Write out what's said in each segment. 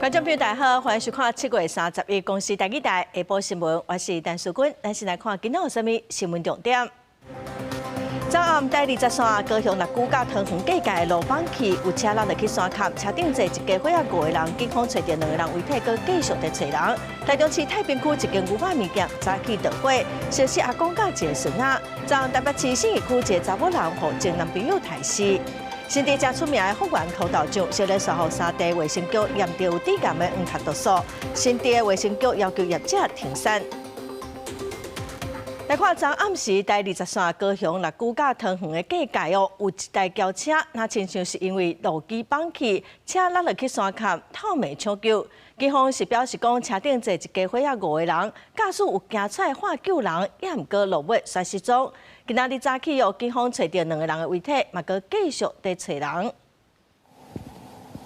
觀眾朋友大家好，歡迎收看7月31公視台語台下晡新聞，我是陳淑君。咱先來看今仔有啥物新聞重點。昨暗台二十線高雄六龜佮桃園過界路崩去，有車落落去山崁，車頂坐一家伙仔五個人，警方揣著兩個人遺體，閣繼續佇揣人。台中市太平區一間牛肉麵店早起著火，燒死阿公佮一个孫仔。昨暗台北市信義區一个查某人予前男朋友刣死。新竹誠出名的福源塗豆醬，小咧煞予三地衛生局驗著有致癌的黃殼毒素，新竹的衛生局要求業者停產。來看昨暗時台二十線高雄六龜佮桃園的過界哦，有一台轎車，若親像是因為路基崩去，車落落去山崁，透暝搶救。警方是表示講，車頂坐一家伙仔五個人，駕駛有行出來喊救人，也毋過路尾煞失蹤。今仔日早起哦，警方揣著兩個人的遺體，嘛閣繼續佇揣人。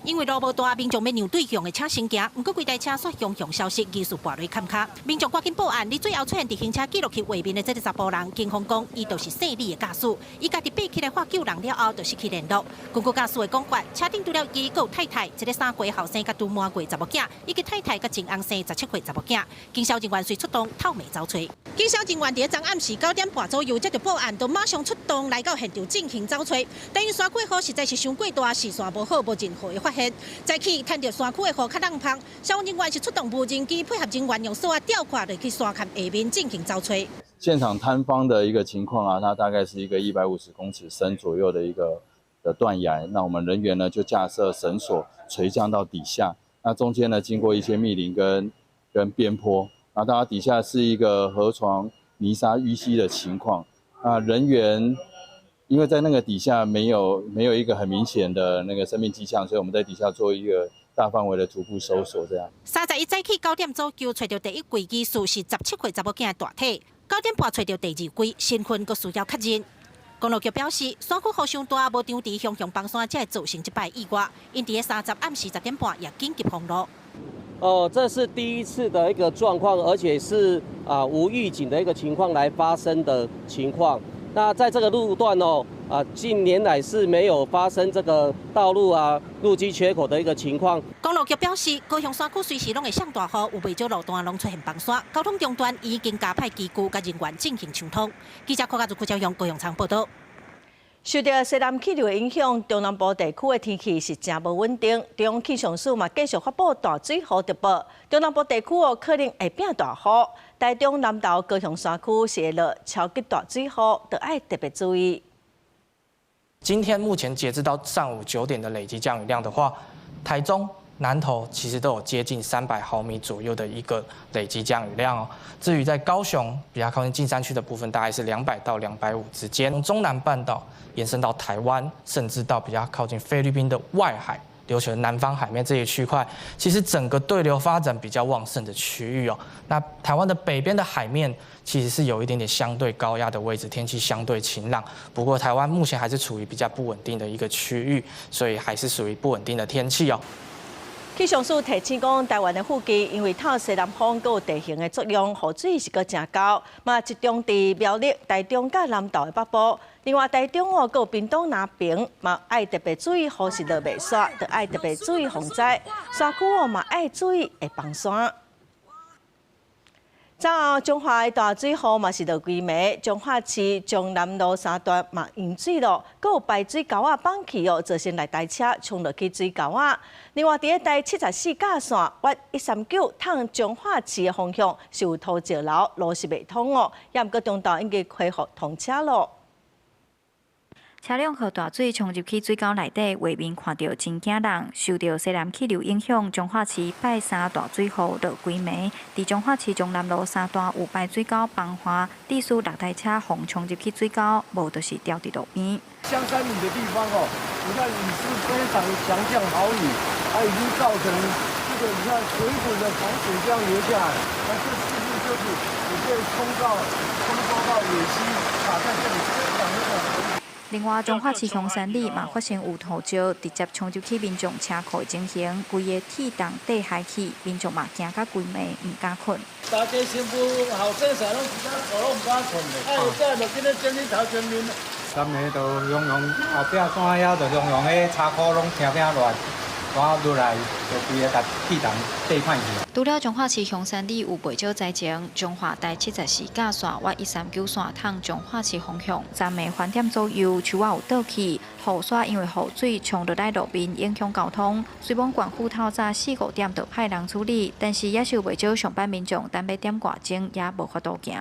因為路無大，民眾欲讓對向的車先行，毋過規台車煞雄雄消失，疑似跋落崁跤。民眾趕緊報案，佇最後出現佇行車記錄器畫面的這个查埔人，警方講，伊就是姓李的駕駛，伊家己爬起來喊救人了後，就失去聯絡。根據駕駛的講法，車頂除了伊，閣有太太，一个3歲後生佮拄滿月查某囝，以及太太佮前翁生17歲查某囝。警消人員隨出動，透暝走揣。警消人員佇昨暗時9點半左右接著報案，就馬上出動來到現場進行走揣。但因山區雨實在是傷過大，視線無好，無任何的發現。早起趁著山區的雨較櫳芳，消防人員是出動無人機配合人員用索仔吊掛落去山崁下面進行走揣。現場坍方的一個情況啊，它大概是一個150公尺深左右的一個的斷崖，那我們人員呢就架設繩索垂降到底下，那中間呢經過一些密林跟邊坡，那當然底下是一個河床泥沙淤積的情況，那人員因為在那個底下沒有一個很明顯的那個生命跡象，所以我們在底下做一個大範圍的徒步搜索，這樣。31早起9點左右，揣著第一具疑似是17歲查某囝的大體。9點半揣著第二具，身份閣需要確認。公路局表示，山區雨傷大，無場地雄雄崩山，才會造成這擺意外。𪜶佇30暗時10點半也緊急封路。哦，這是第一次的一個狀況，而且是啊無預警的一個情況來發生的情況。那在這個路段哦，啊近年來是沒有發生這個道路啊路基缺口的一個情況。公路局表示，高雄山區隨時攏會上大雨，有袂少路段攏出現崩山，交通中斷已經加派機具佮人員進行暢通。記者柯家祖、柯昭雄高雄倉報道。受著西南氣流的影響，中南部地區的天氣是誠無穩定。中央氣象署嘛繼續發布大水雨特報，中南部地區哦可能會變大雨。台中南投高雄山區是會落超級大水雨，著愛特別注意。今天目前截至到上午9點的累計降雨量的話，台中、南投其實都有接近300毫米左右的一個累計降雨量哦。至於在高雄比較靠近近山區的部分，大概是200到250之間。從中南半島延伸到台灣，甚至到比較靠近菲律賓的外海、琉球南方海面這些區塊，其實整個對流發展比較旺盛的區域哦。那台灣的北邊的海面其實是有一點點相對高壓的位置，天氣相對晴朗。不過台灣目前還是處於比較不穩定的一個區域，所以還是屬於不穩定的天氣哦。氣象署提醒講，台灣的附近因為透西南風閣有地形的作用，雨水是閣誠厚，嘛集中佇苗栗、台中佮南投的北部。另外，台中哦，閣有屏東南平，嘛愛特別注意雨勢落袂煞，著愛特別注意防災。山區哦嘛愛注意會崩山。昨昏彰化的大水雨嘛是落規暝，彰化市彰南路三段嘛淹水咯，閣有排水溝仔崩去哦，造成六台車衝落去水溝仔。另外，佇咧台74甲線越139通彰化市的方向是有土石流，路是袂通哦，也毋過中晝已經恢復通車咯。車輛予大水衝入去水溝內底，畫面看著真驚人。受著西南氣流影響，彰化市拜三大水雨落規暝，佇彰化市彰南路三段有排水溝崩滑，致使六台車予衝入去水溝，無就是掉佇路邊。香山里的地方哦，你看雨勢非常強降豪雨，它已經造成這個你看滾滾的洪水這樣流下來，那這勢必就是也被衝刷到野溪，卡在這裡，非常的危險。另外，彰化市香山里嘛發生有土石直接衝入去民眾車庫的情形，規个鐵籠綴海去，民眾嘛驚甲規暝毋敢睏。大家新婦後生細攏一家都毋敢睏的，啊，有這就緊咧整理頭前面。昨暝就雄雄後壁山遐就雄雄彼車庫攏聽聽亂，山落來，就規个共氣筒缀歹去。除了彰化市香山里有袂少災情，彰化台74線倚139線通彰化市方向，昨暝翻點左右，樹仔有倒去，雨傘因為雨水沖落來路面，影響交通。雖罔縣府透早四五點就派人處理，但是也是有袂少上班民眾等欲點外鐘也無法度行。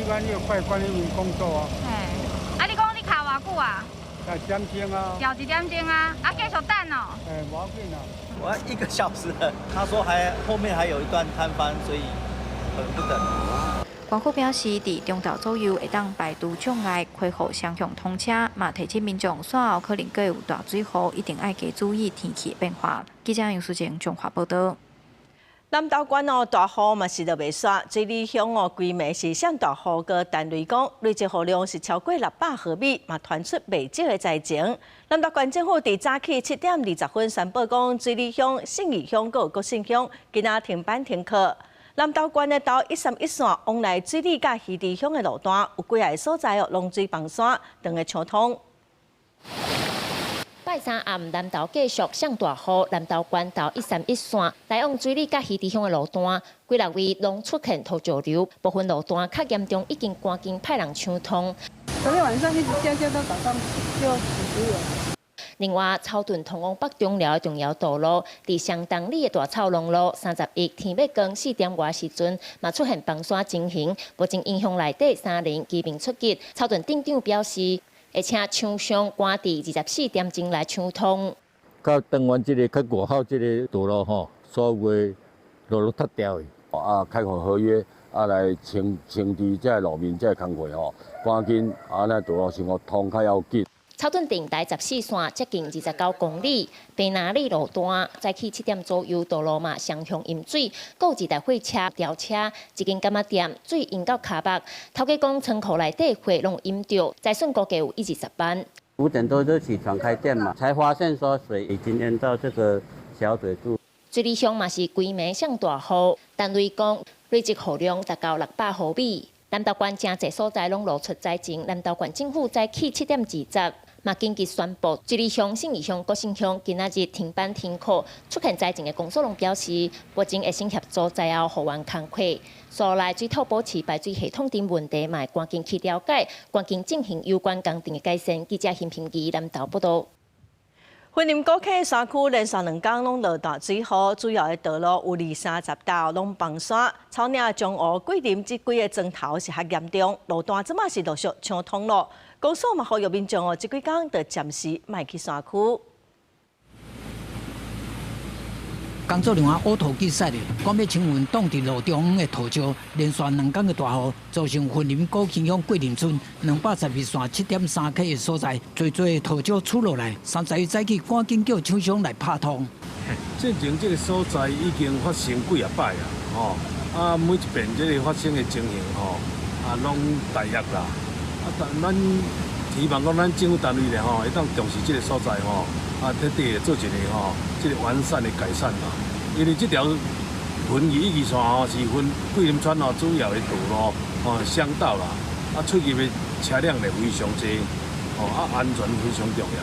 阮要快管理員工作啊。嘿，啊你講你卡偌久啊？一點鐘啊。又一點鐘啊！啊，繼續等哦。欸，無要緊啊。我一個小時了，他說還後面還有一段坍方，所以可能不等。縣府表示，佇中晝左右會當排除障礙，恢復雙向通車。嘛提醒民眾，煞後可能閣有大水雨，一定愛加注意天氣變化。記者楊淑靜彰化報道。南投縣哦，大雨嘛是落袂煞，水里鄉哦，規暝是上大雨閣陳雷公，累積雨量是超過600毫米，嘛傳出袂少的災情。南投縣政府佇早起7點20分宣布講，水里鄉、信義鄉閣有國姓鄉今仔停班停課。南投縣的頭131線往來水里佮魚池鄉的路段，有幾个所在哦，攏水崩山，斷會搶通。拜三暗，南投繼續上大雨，南投縣頭131線來往水里佮魚池鄉的路段，幾若位攏出現土石流，部分路段較嚴重，已經趕緊派人搶通。昨天晚上一直下下到早上就死了。另外，草屯通往北中寮的重要道路，佇雙東里的大草龍路31天欲光4點外時陣，嘛出現崩山情形，目前影響內底三人機動出擊。草屯鎮長表示，會請廠商趕佇24點鐘來搶通。到長灣這個較外口這个道路吼，所有的路攏塌掉去。啊，開口合約啊，來清清除這个路面這个工課吼，趕緊啊，咱道路先予通較要緊。草屯鎮台14線接近29公里，平南里路段早起7點左右，道路嘛雙向淹水，閣有一台貨車、吊車、一間柑仔店，水淹到跤目。頭家講倉庫內底貨攏淹著，災損估計有10-20萬。5點多就起床開店嘛，才發現說水已經淹到這個小腿肚。水里鄉嘛是規暝上大雨，陳雷公累積雨量達到600毫米。南投縣誠濟所在攏露出災情，南投縣政府早起7點20嘛緊急宣布，水里鄉、信義鄉、國姓鄉今仔日停班停課。出現災情的公所攏表示，目前會先協助災後復原工課。所來水土保持排水系統等問題，嘛會趕緊去了解，趕緊進行有關工程的改善。記者邢平儀南投報道。雲林古坑山區連續兩工攏落大水雨，主要的道路有二三十道攏崩山，草嶺、彰湖、桂林這幾个庄頭是較嚴重，路段這馬是陸續搶通咯。公所嘛呼籲民眾哦，這幾工就暫時莫去山區。工作人員挖土機駛的，講欲清運擋佇路中央的土石，連續兩工的大雨，造成雲林古坑鄉桂林村212線7.3 K 的所在，濟濟土石出落來，31早起趕緊叫廠商來拍通。進前這个所在已經發生幾仔擺啊，吼啊每一遍這个發生的情形吼，啊攏大約啦，啊但咱希望講咱政府單位咧吼，會當重視這个所在吼。啊，徹底做一个吼，這个完善的改善啦。因為這條雲義一二線吼是分桂林村吼主要的道路吼鄉道啦，啊出入的車輛咧非常濟，吼啊安全非常重要。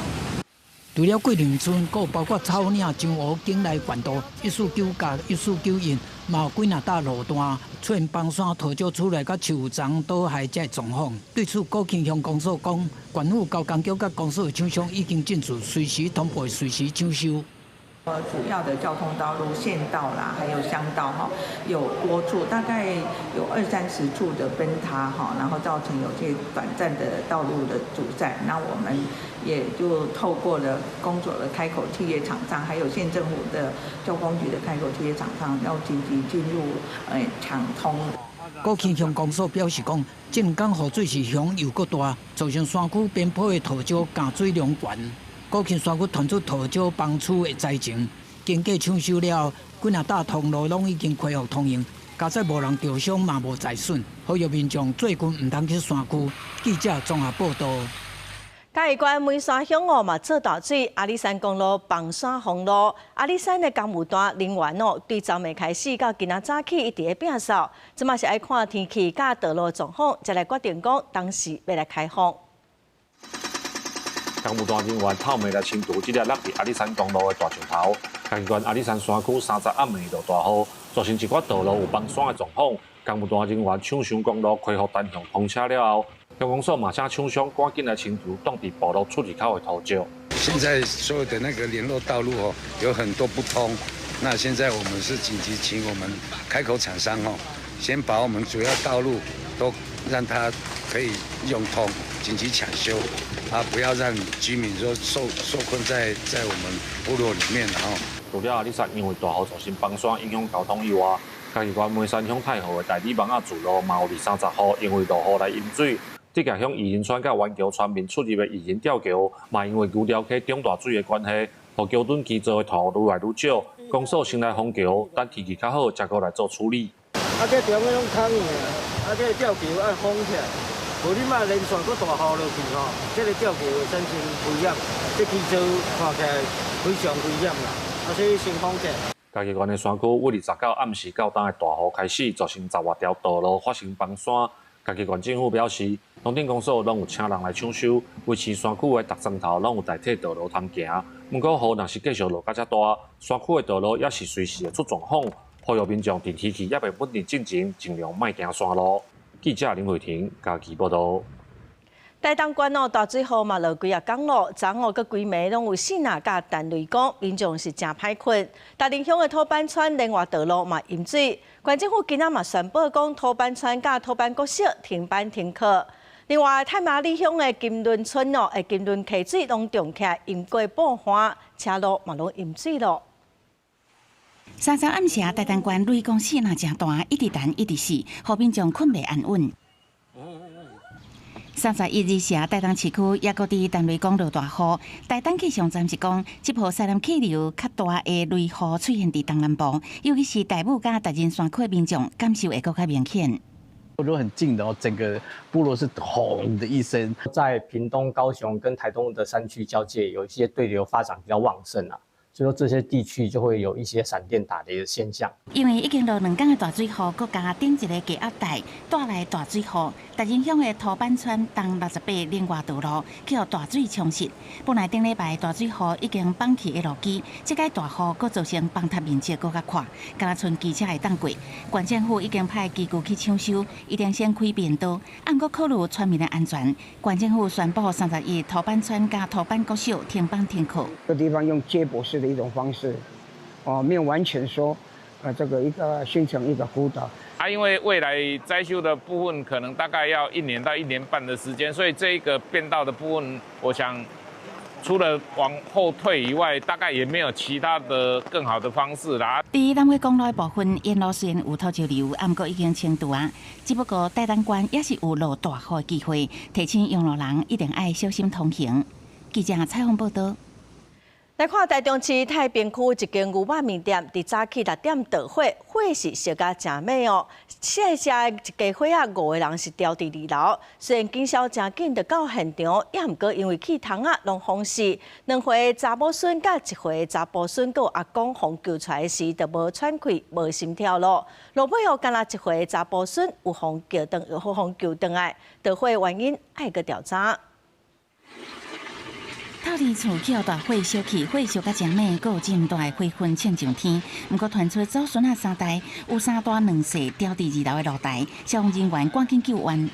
除了桂林村，閣有包括草嶺、彰湖境內縣道149佮1491，嘛有幾若搭路段出現崩山土石出來，佮樹叢倒下這个狀況。對此，古坑鄉公所講，縣府交通局佮公所的廠商已經進駐，隨時通報，隨時搶修。主要的交通道路縣道啦，還有鄉道哈，有多處，大概有二三十處的崩塌哈，然後造成有些短暫的道路的阻塞。那我們也就透過了公所的開口企業廠商，還有縣政府的交工局的開口企業廠商，要緊急進入搶通。古坑鄉公所表示講，這兩工雨水是凶又閣大，造成山區邊坡的土石含水量懸。古坑山區傳出土石崩區的災情，經過搶修了後，幾若搭通路攏已經恢復通行，佳哉無人著傷嘛無財損，呼籲民眾最近毋通去山區。記者綜合報道。嘉義縣梅山鄉哦嘛做大水，阿里山公路崩山封路，阿里山的工務段人員哦，對昨暝開始到今仔早起一直咧摒掃，這馬是愛看天氣佮道路狀況，才來決定講當時欲來開放。工務單人員透暝來清除這粒落佇阿里山公路的大石頭。嘉義縣阿里山山區30暗暝落大雨，造成一寡道路有崩山的狀況。工務單人員搶修公路恢復單向通車了後，鄉公所嘛請廠商趕緊來清除擋佇道路出入口的土石。現在所有的那個聯絡道路哦，有很多不通。那現在我們是緊急請我們開口廠商哦，先把我們主要道路都讓它可以用通，緊急搶修，啊，不要讓居民說受困在我們部落裡面，然後。除了阿里山因為大雨造成崩山影響交通以外，嘉義縣梅山鄉太和的大里網仔自路嘛有20、30戶因為落雨來淹水。竹崎鄉義仁村佮元橋村民出入的義仁吊橋，嘛因為牛寮溪漲大水的關係，予橋墩基座的土愈來愈少。公所先來封橋，等天氣較好，才閣來做處理。啊，這中間攏空的啊，這個吊橋愛封起來，無你莫連續閣大雨落去吼，這個吊橋會產生危險，這基座看起來非常危險啦，啊，所以先封起來。嘉義縣的山區，為29暗時到今的大雨開始，造成10外條道路發生崩山。嘉義縣政府表示，農電公所攏有請人來搶修，維持山區的逐層頭攏有代替道路通行。毋過雨若是繼續落甲遮大，山區的道路也是隨時會出狀況，呼籲民眾佇天氣猶未穩定進前，盡量莫行山路。記者林慧婷嘉義報導。台東縣哦，大水雨嘛落幾仔工咯，昨昏閣規暝攏有四若佮陳雷公，民眾是誠歹睏。達仁鄉的土坂村連外道路嘛淹水，縣政府今仔嘛宣布講土坂村佮土坂國小停班停課。另外，太麻里鄉的金崙村哦，金崙溪水攏漲起來，淹過半岸，車路嘛攏淹水咯。 30暗時，台東縣雷公四若誠大，一直彈一直死，予民眾睏袂安穩。31日時，台東市區抑閣佇陳雷公落大雨。台東氣象站是講，這波西南氣流較大的雷雨出現佇東南部，尤其是大武佮達仁山區的民眾感受會閣較明顯。都很近的哦，整個部落是轟的一聲。在屏東、高雄跟台東的山區交界，有一些對流發展比較旺盛啊。所以說這些地區就會有一些閃電打雷的現象。因為已經落2天的大水雨，閣加頂一个低壓帶帶來大水雨，達仁鄉的土坂村東68另外道路去予大水沖蝕。本來頂禮拜大水雨已經崩去的路基，這擺大雨閣造成崩塌面積閣較闊，敢若賰機車會當過。縣政府已經派機具去搶修，一定先開便道，毋過考慮村民的安全。縣政府宣布31土坂村佮土坂國小停班停課。這地方用接駁式的一種方式，哦，沒有完全說，這個一個形成一個孤島。啊，因為未來災修的部分可能大概要1年到1年半的時間，所以這一個變道的部分，我想除了往後退以外，大概也沒有其他的更好的方式啦。佇南迴公路的部分，沿路雖然有土石流，毋過已經清除啊。只不過台東縣也是有落大雨的機會，提醒用路人一定愛小心通行。記者採訪報導。來看台中市太平區一間牛肉麵店，佇早起6點著火，火勢燒甲誠猛哦。細細一家伙仔5個人是牢佇2樓，雖然警消誠緊就到現場，也毋過因為氣筒仔攏封死，2歲查某孫佮1歲查埔孫閣阿公予救出來時，就無喘氣、無心跳咯。落尾哦，干焦1歲查埔孫有予救轉，有予救轉來，著火原因愛閣調查。透天厝去予大火燒去，火燒甲誠猛，閣有這麼大的火雲衝上天。毋過傳出祖孫仔3代有3大2細牢佇2樓的露台，消防人員趕緊救援。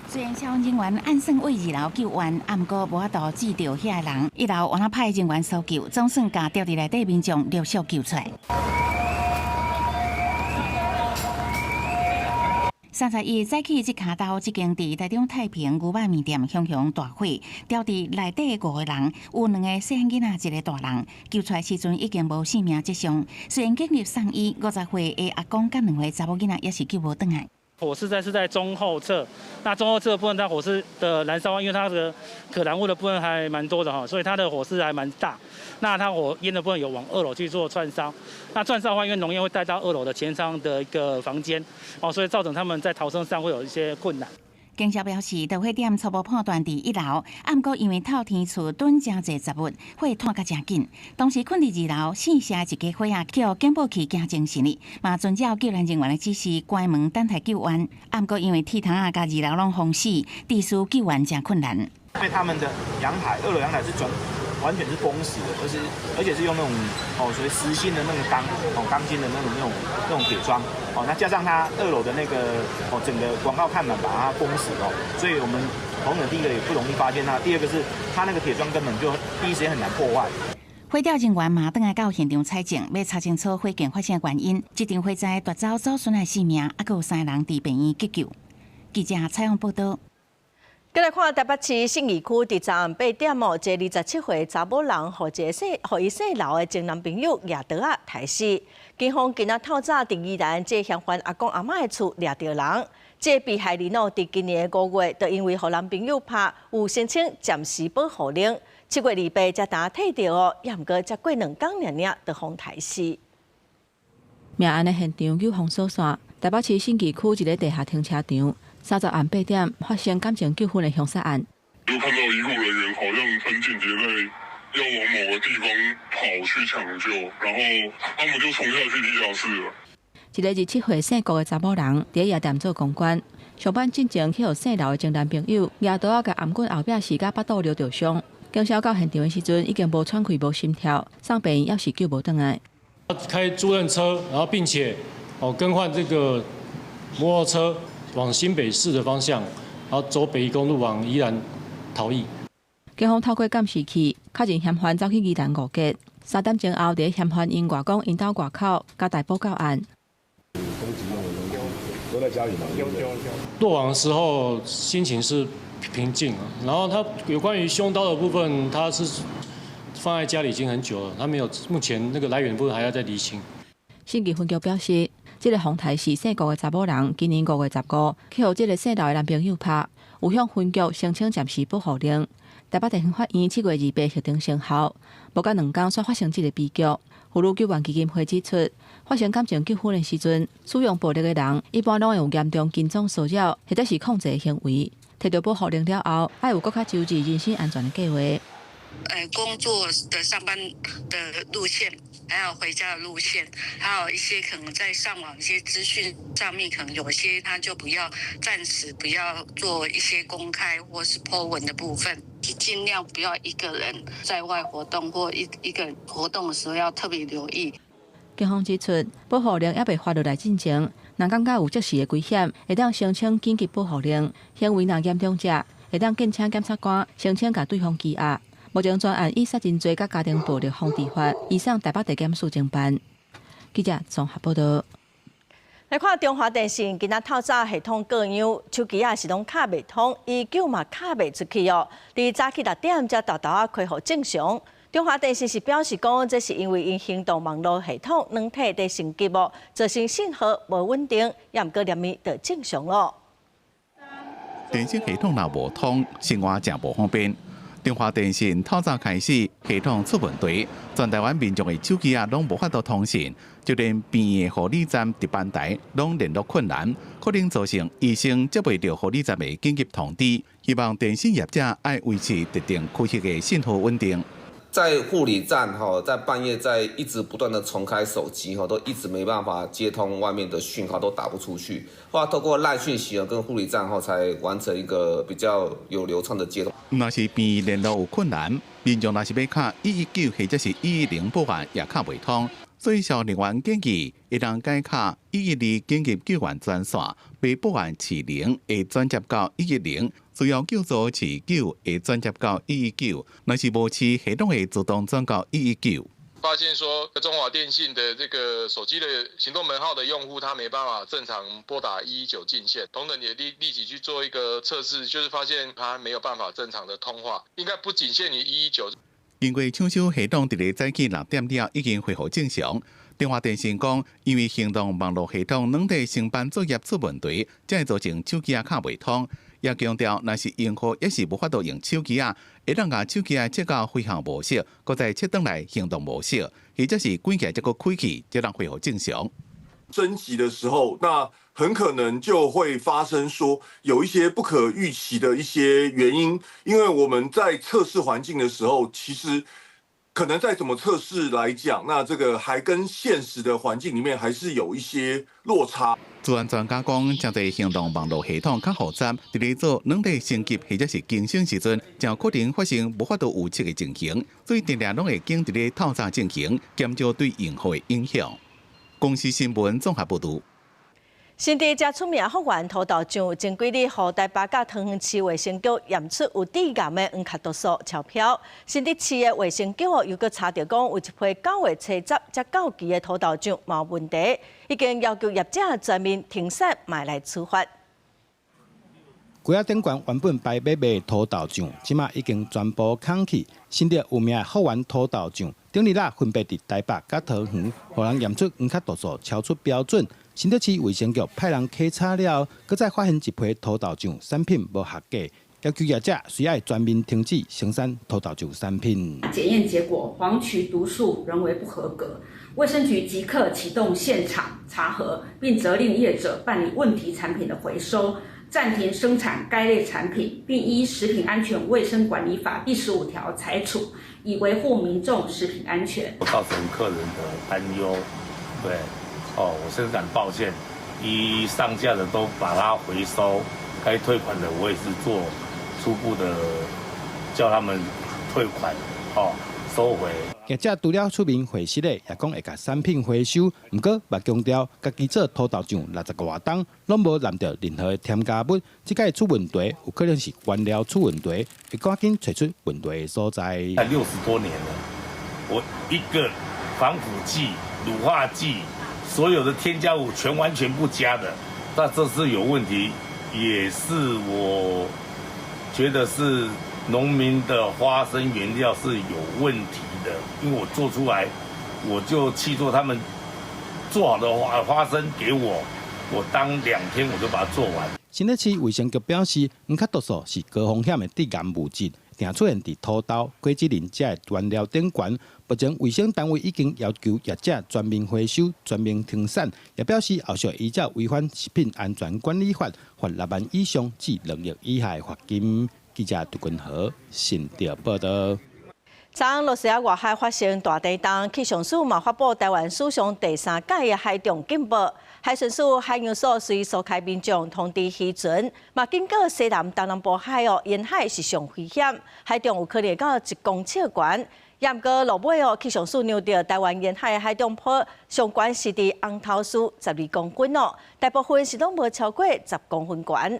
雖然消防人員按算佇2樓救援，毋過無法度救著遐个人。1樓換派人員搜救，總算共牢佇內底民眾陸續救出來。31早起，這跤晝這間佇台中太平牛肉麵店熊熊大火，牢佇內底5個人，有2個細漢囡仔，1個大人。救出來時陣已經無性命跡象。雖然緊急送醫，50歲的阿公佮2歲查某囡仔也是救無轉來。火勢在是在中後側，那中後側部分，它火勢的燃燒，因為它的可燃物的部分還蠻多的哈，所以它的火勢還蠻大。那它火焰的部分有往2樓去做竄燒，那竄燒的話，因為濃煙會帶到2樓的前倉的一個房間，哦，所以造成他們在逃生上會有一些困難。警消表示，導火點初步判斷佇一樓，毋過因為透天厝囤誠濟雜物，火湠甲誠緊。當時睏佇二樓姓謝一家伙仔，予警報器驚精神哩，嘛遵照救援人員的指示關門等待救援。毋過因為鐵窗仔佮二樓攏封死，致使救援誠困難。因為他們的陽台，二樓陽台是轉完全是封死的，而且是用那種所謂實心的那個鋼鋼筋的那種鐵窗，那加上它二樓的那個整個廣告看板把它封死，所以我們同仁第一個也不容易發現它，第二個是它那個鐵窗根本就第一時間很難破壞。火調人員嘛轉來到現場採證，欲查清楚火警發生的原因。這場火災奪走祖孫的性命，猶閣有三個人佇病院急救。記者採訪報導。閣來看台北市信義區佇昨暗8點哦，一個27歲查某人，予一個姓，予伊姓劉的前男朋友舉刀仔刣死。警方今仔透早佇宜蘭這嫌犯阿公阿嬤的厝掠著人。這個被害人哦，佇今年5月，就因為予男朋友拍，有申請暫時保護令。7月28才拄提著哦，猶毋過才過兩工爾爾，就予刣死。命案的現場有封鎖線，台北市信義區一个地下停車場，30暗8點發生感情糾紛的兇殺案。就看到醫護人員好像很緊急在要往某個地方跑去搶救，然後他們就衝下去地下室了。一个27歲姓郭的查某人，佇夜店做公關，上班進前去予姓劉的前男朋友舉刀仔共頷頸後壁刺甲腹肚搦著傷。警消到現場的時陣，已經無喘氣、無心跳，送病院猶是救無轉來。開租賃車，然後並且更換這個摩托車往新北市的方向，然後走北宜公路往宜蘭逃逸。警方透過監視器確認嫌犯走去宜蘭五結，3點鐘後，佇嫌犯𪜶外公𪜶兜外口，共逮捕到案。都在家裡嗎？落網的時候心情是平靜，然後他有關於兇刀的部分，他是放在家裡已經很久了，他沒有目前那個來源部分還要再釐清。信義分局表示，這个予刣死姓郭的查某人，今年5月15去予這个姓劉的男朋友拍，有向分局申請暫時保護令。台北地方法院7月28核定生效，無夠兩工煞發生這个悲劇。婦女救援基金會指出，發生感情糾紛的時陣，使用暴力的人一般攏會有嚴重跟蹤騷擾或者是控制的行為。提著保護令了後，愛有閣較周至人身安全的計畫。工作的上班的路線，還有回家的路線，還有一些可能在上網一些資訊上面，可能有些他就不要暫時不要做一些公開或是 po 文的部分，盡量不要一個人在外活動或一個人活動的時候要特別留意。警方指出，保護令猶未發落來進前，若感覺有即時的危險，會當申請緊急保護令。行為若嚴重者，會當建請檢察官申請共對方羈押。目前全案以殺人罪佮家庭暴力防治法移送台北地檢署偵辦。記者綜合報導。來看中華電信今仔透早系統故障，手機仔是攏敲袂通，119嘛敲袂出去哦。佇早起6點才沓沓仔恢復正常。中華電信是表示講，這是因為𪜶行動網路系統軟體佇升級哦，造成信號無穩定，猶毋過連暝就正常咯。電信系統若無通，生活誠無方便。中華電信透早開始系統出問題，全台灣民眾的手機仔攏無法度通訊，就連病院的護理站值班台攏聯絡困難，可能造成醫生接袂著護理站的緊急通知。希望電信業者愛維持特定區域的信號穩定。在護理站哈，在半夜在一直不斷的重開手機哈，都一直沒辦法接通外面的訊號，都打不出去。後來透過 LINE 訊息跟護理站後才完成一個比較有流暢的接通。若是病院聯絡有困難，民眾若是欲敲119或者是110報案也敲袂通，所以消人員建議，會當改敲112緊急救援專線，欲報案飼0會轉接到110。需要救助飼9會轉接到119，若是無飼，系統會自動轉到119。發現說中華電信的這個手機的行動門號的用戶，他沒辦法正常撥打119進線，同仁也立即去做一個測試，就是發現他沒有辦法正常的通話，應該不僅限於119。經過搶修系統，佇咧早起6點了已經恢復正常。中華電信講，因為行動網路系統軟體升班作業出問題，才會造成手機仔敲袂通。也強調，若是用戶猶是無法度用手機仔，會當共手機仔切到飛行模式，閣再切轉來行動模式，或者是關起來再閣開啟，才能恢復正常。侦擊的時候，那很可能就會發生說有一些不可預期的一些原因，因為我們在測試環境的時候，其實可能再怎麼測試來講，那這個還跟現實的環境裡面還是有一些落差。資安專家講，誠濟行動網路系統較複雜，佇咧做軟體升級或者是更新時陣，誠有可能發生無法度預測的情形，所以定定攏會揀佇咧透早進行，減少對用戶的影響。公視新聞綜合報導。新竹誠出名福源塗豆醬，前幾日予台北佮桃園市衛生局驗出有致癌的黃殼毒素超標。新竹市的衛生局又閣查著講，有一批9月初10才到期的塗豆醬嘛有問題，已經要求業者全面停產，嘛來處罰。櫃仔頂懸原本排欲賣塗豆醬，這馬已經全部空去。新竹有名的福源塗豆醬，頂日仔分別佇台北佮桃園，予人驗出黃殼毒素超出標準。新竹市衛生局派人稽查了後，閣再發現一批塗豆醬產品無合格，要求業者需愛全面停止生產塗豆醬產品。檢驗結果，黃曲毒素仍為不合格，衛生局即刻啟動現場查核，並責令業者辦理問題產品的回收，暫停生產該類產品，並依食品安全衛生管理法第15條裁處，以維護民眾食品安全。造成客人的擔憂，對。哦，我深感抱歉，已上架的都把它回收，該退款的我也是做初步的叫他們退款，哦，收回。業者除了出面回釋的，也講會共產品回收，毋過嘛強調，家己做塗豆醬60外冬，攏無染著任何的添加物，這擺出問題有可能是原料出問題，會趕緊揣出問題的所在。60多年了，我一個防腐劑、乳化劑。所有的添加物全完全不加的，那這是有問題，也是我覺得是農民的花生原料是有問題的，因為我做出來，我就去做他們做好的花生給我，我當2天我就把它做完。新竹市衛生局表示，黃殼毒素是高風險的致癌物質，定出現佇土豆、果子狸這个原料頂懸。目前衛生單位已經要求業者全面回收、全面停產，也表示後續依照違反食品安全管理法，罰6萬以上至2億以下的罰金。記者杜君和新竹報導。昨昏露西亞外海發生大地動，氣象署嘛發布臺灣史上第三屆的海動警報。海巡署海洋所隨疏開民眾通知漁船，嘛警告西南、東南部海哦沿海是上危險，海浪有可能到1公尺懸。毋過落尾哦，氣象署量著臺灣沿海的海中波上懸是佇紅頭嶼12公分哦，大部分是攏無超過10公分懸。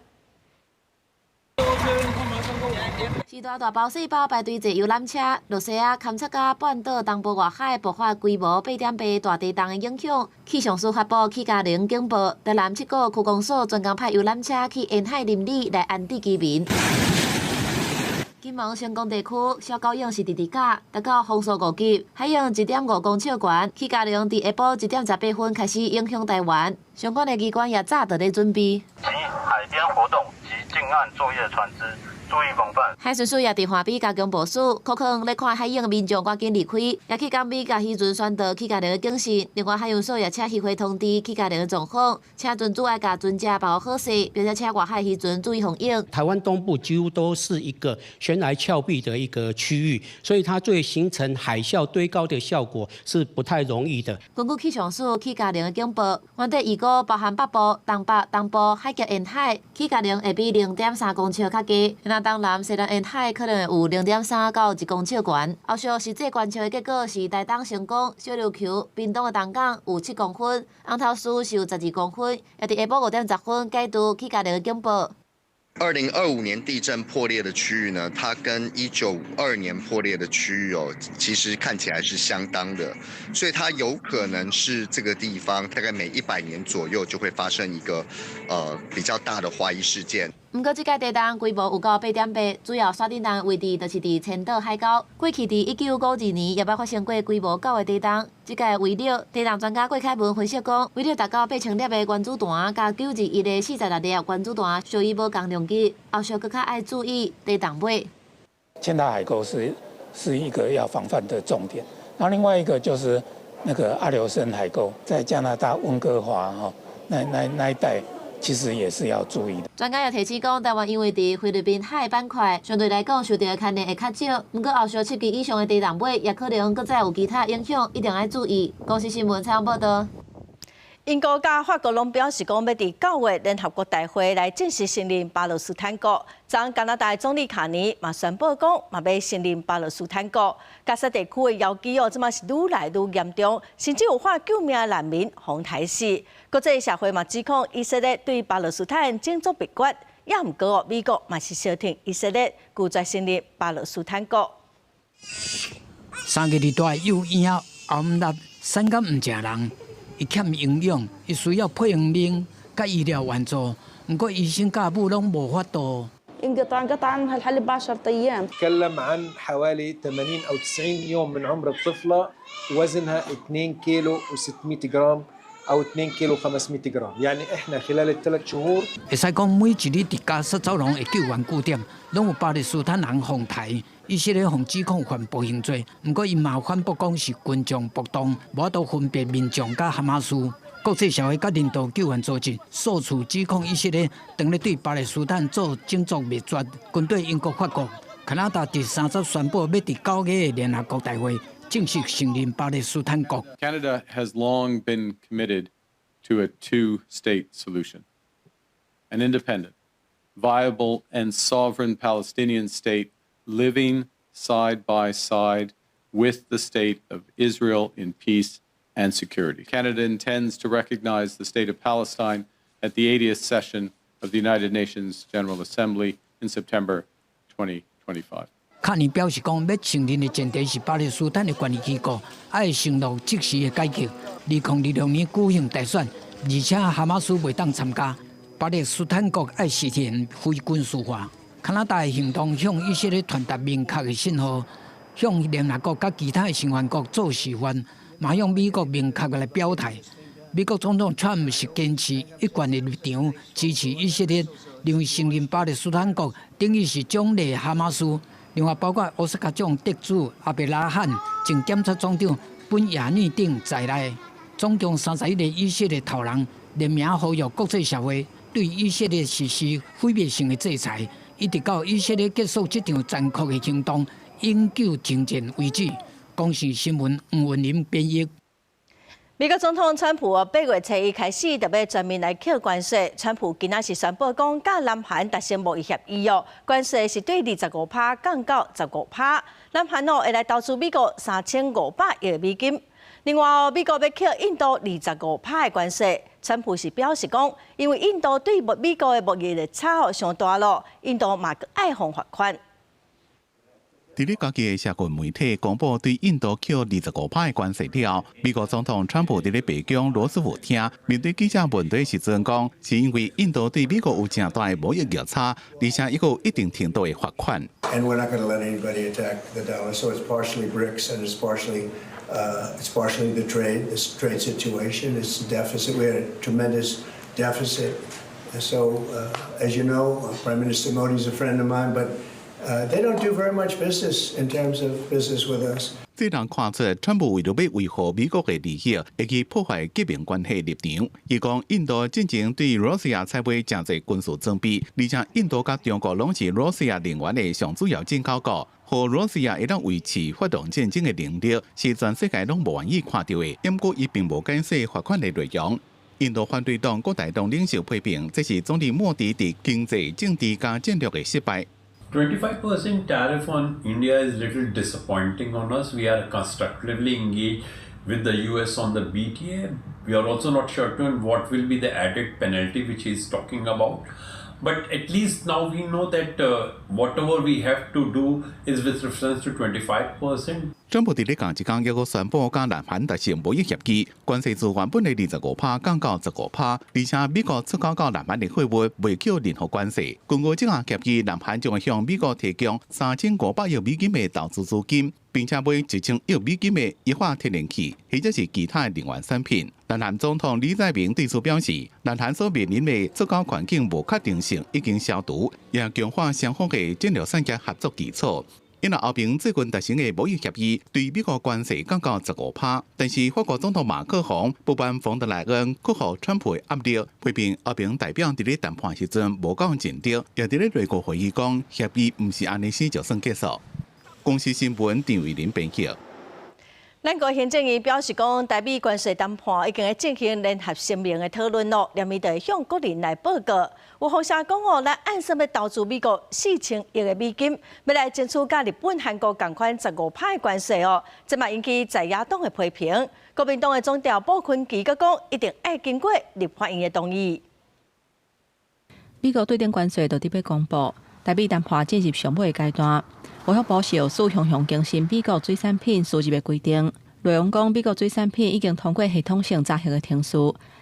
是大大包細包排隊坐遊覽車，露西亞勘測加半島東部外海爆發規模8.8大地動的影響，氣象署發布起嘉陵警報，台南七股區公所專工派遊覽車去沿海鄰里來安置居民。金門成功地區小狗湧是佇佇甲達到風速5級，海湧1.5公尺懸，起嘉陵佇下晡1點18分開始影響台灣，相關的機關也早就咧準備。及海邊活動及近岸作業船隻。注意防範。海巡署也佇岸邊加強部署，可能咧看海湧民眾趕緊離開，也去港邊共漁船宣導起嘉陵的警示。另外，海洋所也請漁會通知起嘉陵的狀況，請船主愛共船隻保護好勢，並且請外海漁船注意防湧。台灣東部幾乎都是一個懸崖峭壁的一個區域，所以它對形成海嘯堆高的效果是不太容易的。根據氣象署起嘉陵的警報，原底預估包含北部、東北、東部海峽沿海起嘉陵會比0.3公尺較低。那東南、西南沿海可能會有0.3到1公尺懸。後續實際觀測的結果是台東成功、小琉球、屏東的東港有7公分，紅頭嶼是有12公分，也佇下晡5點10分解除起嘉陵的警報。2025年地震破裂的區域呢，它跟1952年破裂的區域哦，其實看起來是相當的，所以它有可能是這個地方大概每100年左右就會發生一個比較大的滑移事件。毋過，這屆地動規模有到8.8，主要山頂動位置就是佇千島海溝。過去佇1952年也捌發生過規模9的地動。這屆威力，地動專家郭凱文分析講，威力達到8000粒的原子彈，佮921的46粒原子彈，屬於無仝量級。後續閣較愛注意地動尾。千島海溝是一個要防範的重點。那另外一個就是那個阿留申海溝，在加拿大溫哥華吼，那一帶其實也是要注意的。專家也提醒講，臺灣因為佇菲律賓海板塊，相對來講受著的牽連會較少。毋過後續七級以上的地動尾，也可能閣再有其他影響，一定愛注意。公視新聞採訪報導。英國佮法國攏表示講，欲佇9月聯合國大會來正式承認巴勒斯坦國。昨加拿大總理卡尼嘛宣布講，嘛欲承認巴勒斯坦國。加沙地區的危機哦，這馬是愈來愈嚴重，甚至有喊救命難民予刣死。國際社會嘛指控以色列對巴勒斯坦種族滅絕，也毋過哦，美國嘛是相挺以色列，拒絕承認巴勒斯坦國。 3月佇大幼嬰仔喉毋力，產甲毋誠人。伊欠營養，伊需要配方奶佮醫療援助，毋過醫生佮母攏無法度。 انقطع انقطع عنها الحليب 10 ايام. تكلم عن حوالي 80 او 90 يوم من عمر الطفله، وزنها 2 كيلو و600 جرام او 2 كيلو 500 جرام، يعني احنا خلال ال3 شهور 會使講每一日佇加沙走廊的救援據點，攏有巴勒斯坦人予刣。以色列予指控犯暴行罪，毋過伊嘛反駁講是群眾暴動，無法度分別民眾佮哈馬斯。國際社會佮人道救援組織數次指控以色列，當咧對巴勒斯坦做種族滅絕。軍隊英國、法國、加拿大佇30宣布，欲佇9月的聯合國大會正式承認巴勒斯坦國。 Canada has long been committed to a two-state solution, an independent, viable and sovereign Palestinian state living side by side with the state of Israel in peace and security. Canada intends to recognize the state of Palestine at the 80th session of the United Nations General Assembly in September 2025. 卡尼表示講，欲承認的前提是巴勒斯坦的權力機構愛承諾即時的解決。2026年舉行大選，而且哈馬斯袂當參加。巴勒斯坦國愛實現非軍事化。加拿大的行動向以色列傳達明確的信號，向聯合國佮其他的成員國做示範，嘛向美國明確來表態。美國總統川普是堅持一貫的立場，支持以色列，認為承認巴勒斯坦國等於是獎勵哈馬斯。另外，包括奧斯卡獎得主阿伯拉罕、前檢察總長本亞內等在內，總共31個以色列頭人聯名呼籲國際社會對以色列實施毀滅性的制裁，一直到以色列結束這場殘酷的行動，永久停戰為止。公視新聞黃文林編譯。美國總統川普8月初一開始就欲全面來課關稅。川普今仔是宣布講，佮南韓達成貿易協議哦，關稅是對25趴降到15趴。南韓哦會來投資美國3500億美金。另外，美國欲課印度25趴的關稅。川普是表示講，因為印度對美國的貿易逆差哦傷大囉，印度嘛愛予罰款。佇咧家己的社群媒體公布對印度課25趴的關稅了，美國總統川普佇咧白宮羅斯福廳面對記者問題時陣講，是因為印度對美國有誠大的貿易逆差，而且猶閣有一定程度的罰款。 And we're not going to let anybody attack the dollar. So it's partially BRICS and it's partially this trade situation. It's a deficit. We had a tremendous deficit. So as you know, Prime Minister Modi is a friend of mine, but they don't do very much business in terms of business with us. 這人看出，川普為著欲維護美國的利益，會去破壞結盟關係立場。伊講，印度進前對羅西亞採買誠濟軍事裝備，而且印度佮中國攏是羅西亞能源的上主要進口國，予羅西亞會當維持發動戰爭的能力，是全世界攏無願意看著的。毋過，伊並無解釋罰款的內容。印度反對黨國大黨領袖批評，這是總理莫迪佇經濟、政治佮戰略的失敗。 25% tariff on India is little disappointing on us. We are constructively engaged with the US on the BTA. We are also not certain what will be the added penalty which he is talking about. But at least now we know that whatever we have to do is with reference to 25%. 川普佇咧仝一工，猶閣宣布佮南韓達成貿易協議，關稅自原本的25趴降到十五趴，而且美國出口到南韓的貨物袂課任何關稅。根據這項協議，南韓將會向美國提供3500億美金的投資資金，並且買1000億美金的液化天然氣，或者是其他的能源產品。南韓總統李在明對此表示，南韓所面臨的出口環境無確定性已經消除，也強化雙方的戰略產業合作基礎。因為歐盟最近達成的貿易協議對美國關稅降到15%，但是法國總統馬克宏不滿馮德萊恩屈服川普的壓力，批評歐盟代表佇咧談判時陣無夠盡力，也佇咧內閣會議講協議毋是按呢死就算結束。公視新聞陳慧琳編輯。咱國行政院表示講，台美關稅談判已經咧進行聯合聲明的討論咯，連日就會向國人來報告。有風聲講哦，咱按算欲投資美國4000億的美金，欲來爭取佮日本、韓國仝款15%的關稅哦，這嘛引起在野黨的批評。國民黨的總召傅崐萁閣講，一定愛經過立法院的同意。美國對等關稅就佇欲公布，台美談判進入上尾階段。衛福部是有雄雄更新美國水產品輸入的規定，內容講美國水產品已經通過系統性查核的程序，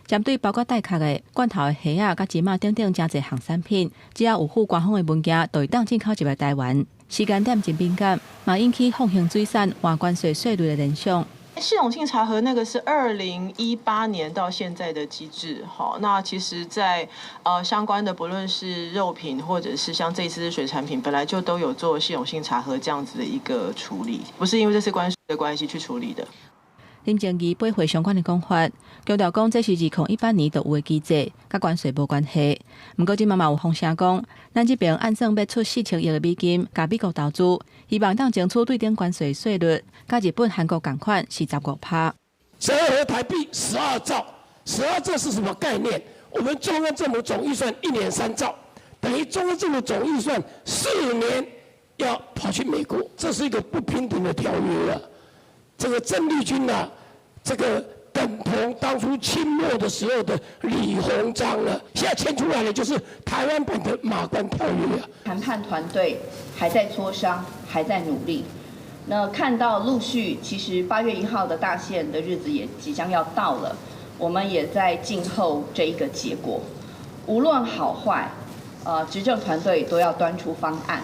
針對包括帶殼的罐頭的蝦仔、佮芝麻等等誠濟項產品，只要有附官方的文件，就會當進口入來台灣。時間點真敏感，嘛引起放行水產換關稅稅率的聯想。系統性查核那個是2018年到現在的機制，好，那其實在相關的，不論是肉品或者是像這次水產品，本來就都有做系統性查核這樣子的一個處理，不是因為這次關稅的關係去處理的。林靜儀駁回相關的講法，強調講這是2018年就有的機制，佮關稅無關係。毋過這馬嘛有風聲講，咱這邊按算欲出4000億的美金，共美國投資，希望當爭取對等關稅稅率，佮日本、韓國仝款是15%。折合台幣12兆，十二兆是什麼概念？我們中央政府總預算一年3兆，等於中央政府總預算4年要跑去美國，這是一個不平等的條約啊！這個鄭麗君啊，這個等同當初清末的時候的李鴻章了。現在簽出來的就是台灣版的馬關條約啊。談判團隊還在磋商，還在努力。那看到陸續，其實8月1號的大限的日子也即將要到了，我們也在靜候這一個結果。無論好壞，執政團隊都要端出方案。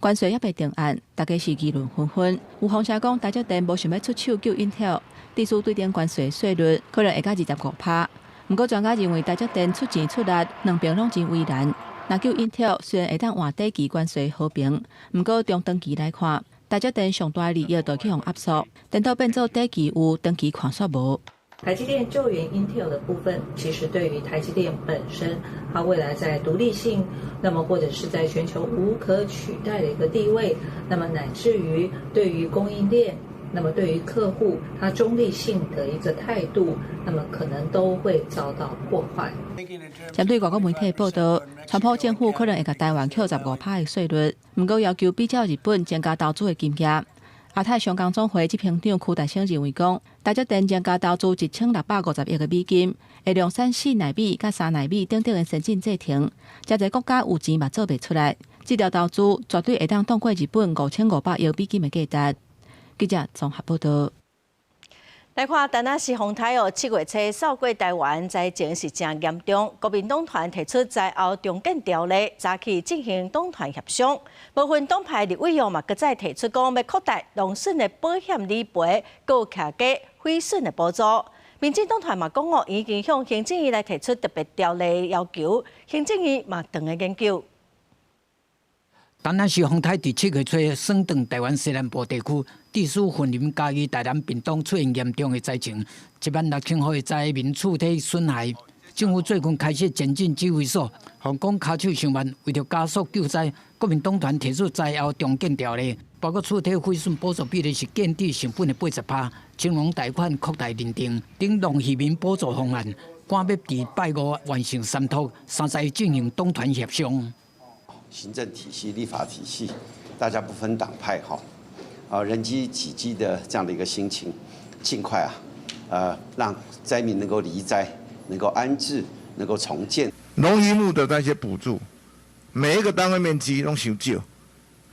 關稅猶未定案，大家是議論紛紛。有風聲講，台積電無想欲出手救 Intel，致使對等關稅稅率可能會到25%。毋過專家認為，台積電出錢出力，兩邊攏真為難。若救 Intel 雖然會當換短期關稅和平，毋過中長期來看，台積電上大的利益就去予壓縮，顛倒變做短期有，長期看煞無。台積電救援 Intel 的部分，其實對於台積電本身，它未來在獨立性，那麼或者是在全球無可取代的一個地位，那麼乃至於對於供應鏈，那麼對於客戶，它中立性的一個態度，那麼可能都會遭到破壞。針對外國媒體報道，川普政府可能會共台灣扣15%的稅率，毋過要求比照日本增加投資的金額。亞太商工總會執行長柯大生認為講，台積電增加投資1650億的美金，會量產4奈米佮3奈米等等的先進製程，誠濟國家有錢嘛做袂出來，這條投資絕對會當擋過日本5500億美金的價值。記者綜合報道。來看，陳阿是風颱哦，7月初掃過台灣，災情是誠嚴重。國民黨團提出災後重建條例，早起進行黨團協商。部分黨派立委哦嘛，閣再提出講，欲擴大農損的保險理賠，閣徛家毀損的補助。民進黨團嘛講哦，已經向行政院來提出特別條例要求，行政院嘛正咧研究。陳阿是風颱佇7月初掃斷台灣西南部地區，致使雲林、嘉義、台南、屏東出現嚴重的災情，1萬6000戶的災民厝體損害。政府最近開設前進指揮所，風講跤手傷慢，為著加速救災，國民黨團提出災後重建條例，包括厝體毀損補助比例是建置成本的80%，青農貸款擴大認定等農漁民補助方案，趕欲佇拜五完成三讀，31進行黨團協商。行政體系、立法體系，大家不分黨派哈，啊，人飢己飢的這樣的一個心情，盡快啊，讓災民能夠離災，能夠安置，能夠重建。農漁牧的那些補助，每一個單位面積攏傷少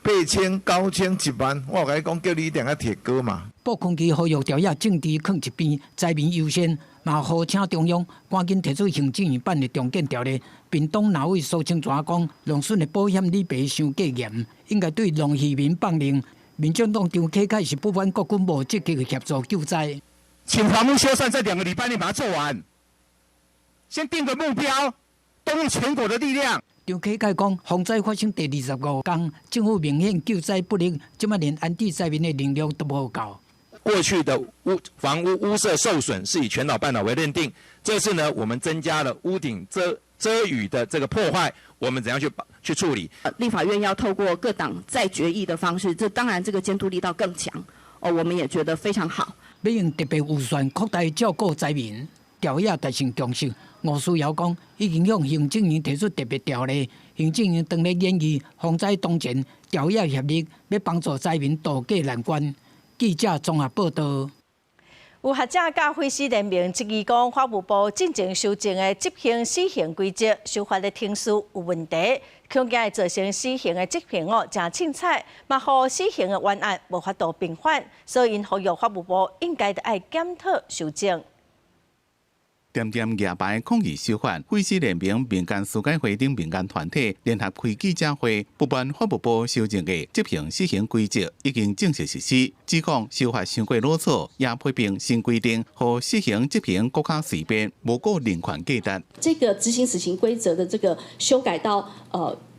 ，8000、9000、1萬，我共你講，叫你一定愛提高嘛。傅崐萁呼籲朝野政治囥一邊，災民優先，嘛呼請中央趕緊提出行政院版的重建條例。屏東立委蘇清泉講，農損的保險理賠傷過嚴，應該對農漁民放任。民進黨張啟楷是不滿國軍無積極協助救災，請房屋修繕這2個禮拜內把它做完，先定個目標，動用全國的力量。張啟楷講，洪災發生第25工，政府明顯救災不力，這擺連安置災民的能力都無夠。過去的屋房屋屋舍受損是以全倒半倒為認定，這次呢，我們增加了屋頂遮雨的這個破壞，我們怎樣去處理？立法院要透過各黨再決議的方式，這當然這個監督力道更強。哦，我們也覺得非常好。欲用特別預算擴大照顧災民，朝野達成共識。吳思瑤講，已經向行政院提出特別條例，行政院當咧研議洪災當前，朝野協力，欲幫助災民渡過難關。記者綜合報道。有學者佮廢死聯盟質疑講，法務部進前修正的執行死刑規則，修法的程序有問題，恐驚會造成死刑的執行哦誠凊彩，嘛予死刑的冤案無法度平反，所以𪜶呼籲法務部應該著愛檢討修正。恬恬舉牌抗議修法，廢死聯盟民間司改會等民間團體聯合開記者會，不滿法務部修正的執行死刑規則已經正式實施，指講修法傷過囉嗦，也批評新規定予死刑執行閣較隨便，無顧人權價值。這個執行死刑規則的這個修改到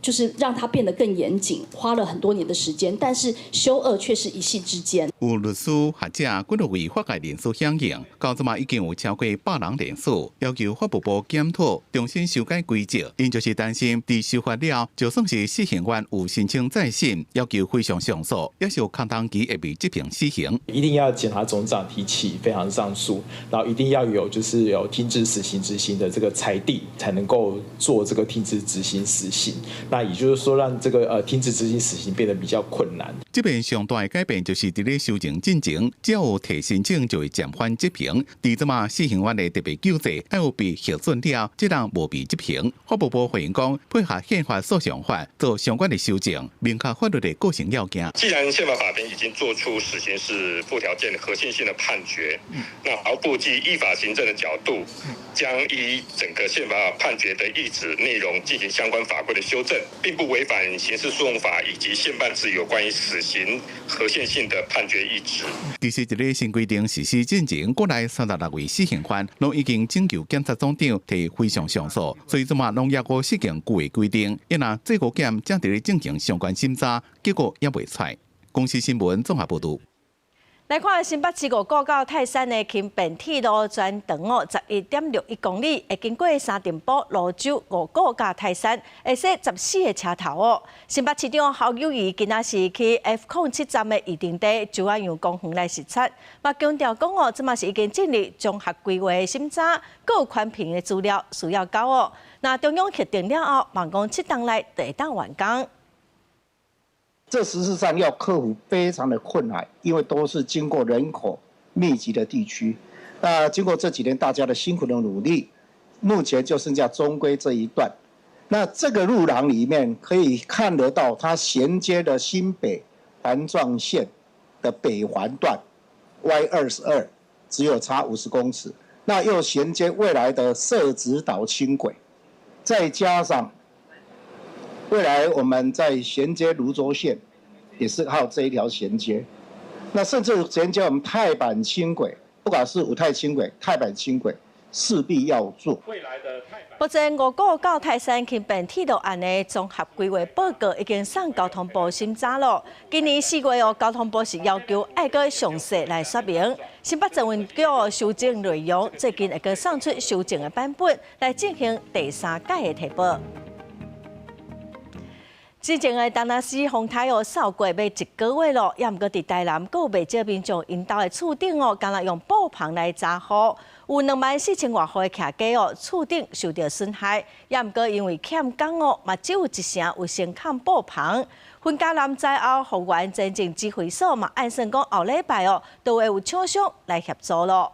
就是讓它變得更嚴謹，花了很多年的時間，但是修惡卻是一夕之間。有律師、學者、幾多位法界人士響應，到這馬已經有超過100人聯署，要求法務部檢討重新修改規則。𪜶就是擔心，佇修法了，就算是死刑犯有申請再審，要求非常上訴，也是有空窗期會被執行死刑。一定要檢察總長提起非常上訴，然後一定要有就是有停止死刑執行的這個裁定，才能夠做這個停止執行死刑。那也就是說，讓這個停止執行死刑變得比較困難。這邊上大的改變就是佇咧修正進前，只要有提申請就會暫緩執行。佇這馬死刑犯的特別救濟，愛有被核准了，才能無被執行。法務部回應講，配合憲法訴訟法做相關的修正，明確法律的構成要件。既然憲法法庭已經做出死刑是附條件合憲性的判決，那毫不基依法行政的角度，將依整個憲法判決的意旨內容進行相關法規的修正，並不違反刑事訴訟法以及憲辦制有關於死刑合憲性的判決意旨。其實，這個新規定實施進前，國內36位死刑犯攏已經請求檢察總長提非常上訴，所以這馬攏猶閣適用舊的規定。因若最高檢正佇咧進行相關審查，結果猶未出來。公視新聞綜合報導。來看新北市五股到泰山的輕便鐵路全長哦，11.61公里，會經過三重埔、蘆洲、五股佮泰山，會駛14個車頭哦。新北市長侯友宜今仔是去 F07站的預定地石仔洋公園來視察，嘛強調講哦，這馬是已經進入綜合規劃的審查，閣有環評的資料需要交哦。若中央核定了後，望講7冬內就會當完工。這事實上要克服非常的困難，因為都是經過人口密集的地區。那經過這幾年大家的辛苦的努力，目前就剩下中規這一段。那這個路廊裡面可以看得到，它銜接的新北環狀線的北環段 Y22，只有差50公尺。那又銜接未來的社子島輕軌，再加上未來我們在銜接蘆洲線，也是靠這一條銜接。那甚至銜接我們泰板輕軌，不管是武泰輕軌、泰板輕軌，勢必要做。目前五股到泰山輕便鐵路案的綜合規劃報告已經送交通部審查了。今年4月哦，交通部是要求愛閣詳細來說明。新北捷運局修正內容，最近會閣送出修正的版本來進行第三屆的提報。之前的田納西風颱哦，掃過欲一個月咯，猶毋過佇台南，閣有袂少民眾𪜶兜的厝頂哦，敢若用布棚來遮雨，有24,000外戶的徛家哦，厝頂受著損害，猶毋過因為欠工哦，嘛只有一成有先崁布棚。雲嘉南災後復原前進指揮所嘛，按算講後禮拜哦，都會有廠商來協助咯。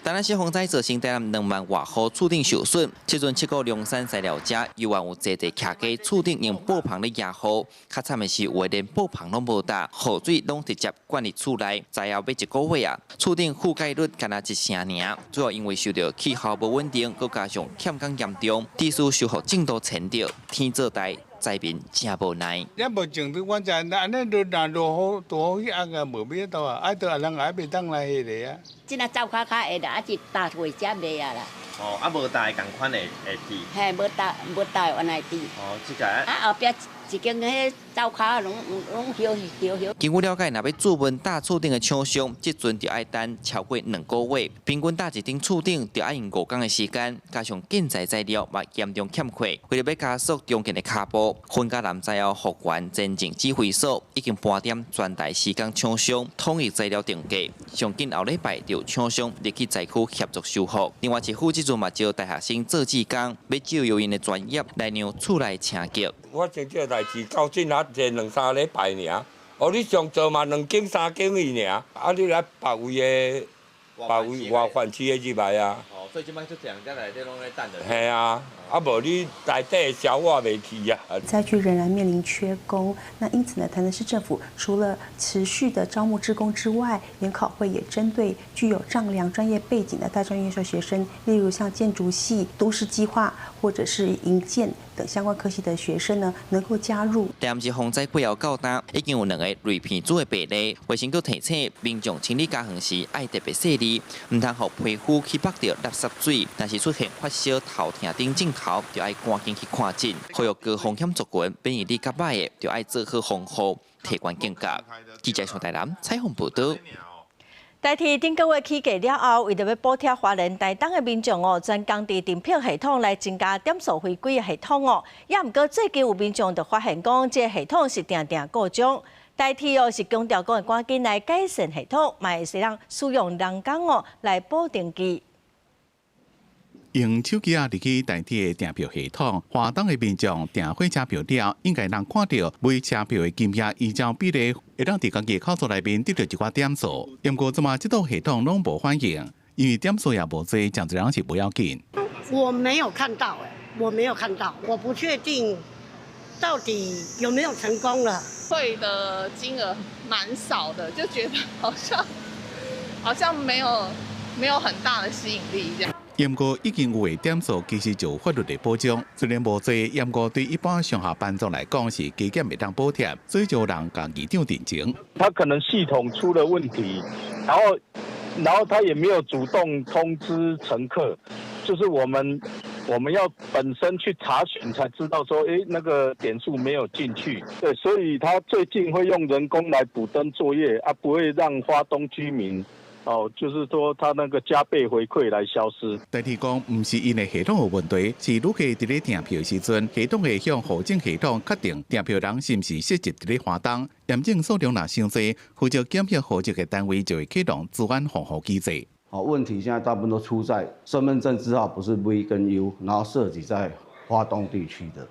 田納西風災造成台南2萬外戶厝頂受損，這陣七股龍山材料遮猶原有濟濟徛家厝頂用布棚咧遮雨，較慘的是有的連布棚攏無搭，雨水攏直接灌入厝內。災後欲一個月啊，厝頂覆蓋率干焦一成爾，主要因為受著氣候無穩定，閣加上欠工嚴重，致使修復進度延著，天做代。災民誠無奈。也無種對，阮知按呢落若落雨大雨去壓個無變到啊，啊，都人也袂當來彼个啊。這若走較較會啦，啊是搭火車袂啊啦。哦，啊無搭仝款的會佇。嘿，無搭無搭原來佇。哦，這個。啊後壁一間彼灶跤攏攏搖搖搖。根據了解，若欲注文搭厝頂的廠商，這陣就愛等超過2個月，平均搭一頂厝頂就愛用5工的時間，加上建材材料嘛嚴重欠缺，為著欲加速重建的跤步，雲嘉南災後復原前進指揮所已經盤點全台施工廠商統一材料定價，上緊後禮拜就有廠商入去災區協助修復。另外，市府這陣嘛招大學生做志工，欲借用𪜶的專業來讓厝內清潔。我這這代誌到這若這兩三禮拜爾，哦，你上做嘛兩間三間去爾，啊，你來別位的別位外縣市的入來啊。哦，所以這擺足濟人佇內底攏咧等著。嘿啊，啊無你內底消化袂去啊。災區仍然面臨缺工，那因此呢，台南市政府除了持續的招募志工之外，研考會也針對具有丈量專業背景的大專院校學生，例如像建築系、都市計劃或者是營建等相關科系的學生呢，能夠加入。台南市洪災過後到今，已經有兩個類鼻疽的病例，衛生局提醒民眾清理家園時愛特別細膩，毋通予皮膚去縛著垃圾水。若是出現發燒、頭痛等症頭，就愛趕緊去看診。呼籲高風險族群免疫力較䆀的，就愛做好防護，提懸警覺。記者宋台南採訪報導。台鐵頂個月起價了後，為著欲補貼花蓮台東的民眾哦，專工佇訂票系統來增加點數回歸的系統哦。也毋過最近有民眾就發現講，這个系統是定定故障。台鐵哦是強調講會趕緊來改善系統，嘛會使人使用人工哦來補登記。用手機仔入去台鐵的訂票系統，花東的民眾訂火車票了，應該能看著每車票的金額依照比例，會當佇家己的口座內面得著一寡點數。毋過這馬這套系統攏無反應，因為點數也無濟，誠濟人是無要緊。我沒有看到，欸，我沒有看到，我不確定到底有沒有成功了。退的金額蠻少的，就覺得好像沒有很大的吸引力這樣。毋過已經有的點數其實就有法律的保障，雖然無濟，毋過對一般上下班族來講是加減會當補貼，所以就有人共議長陳情。他可能系統出了問題，然後他也沒有主動通知乘客，就是我們要本身去查詢才知道說，誒，那個點數沒有進去。對，所以他最近會用人工來補登作業，啊，不會讓花東居民。哦，就是說他那個加倍回饋來消失。台鐵講，毋是𪜶的系統有問題，是旅客佇咧訂票時陣，系統會向戶政系統確定訂票人是毋是設籍佇咧花東，驗證數量若傷濟，負責檢核戶籍的單位就會啟動資安防護機制。好，問題現在大部分都出在身份證字號不是 V 跟 U，然後設籍在花東地區的。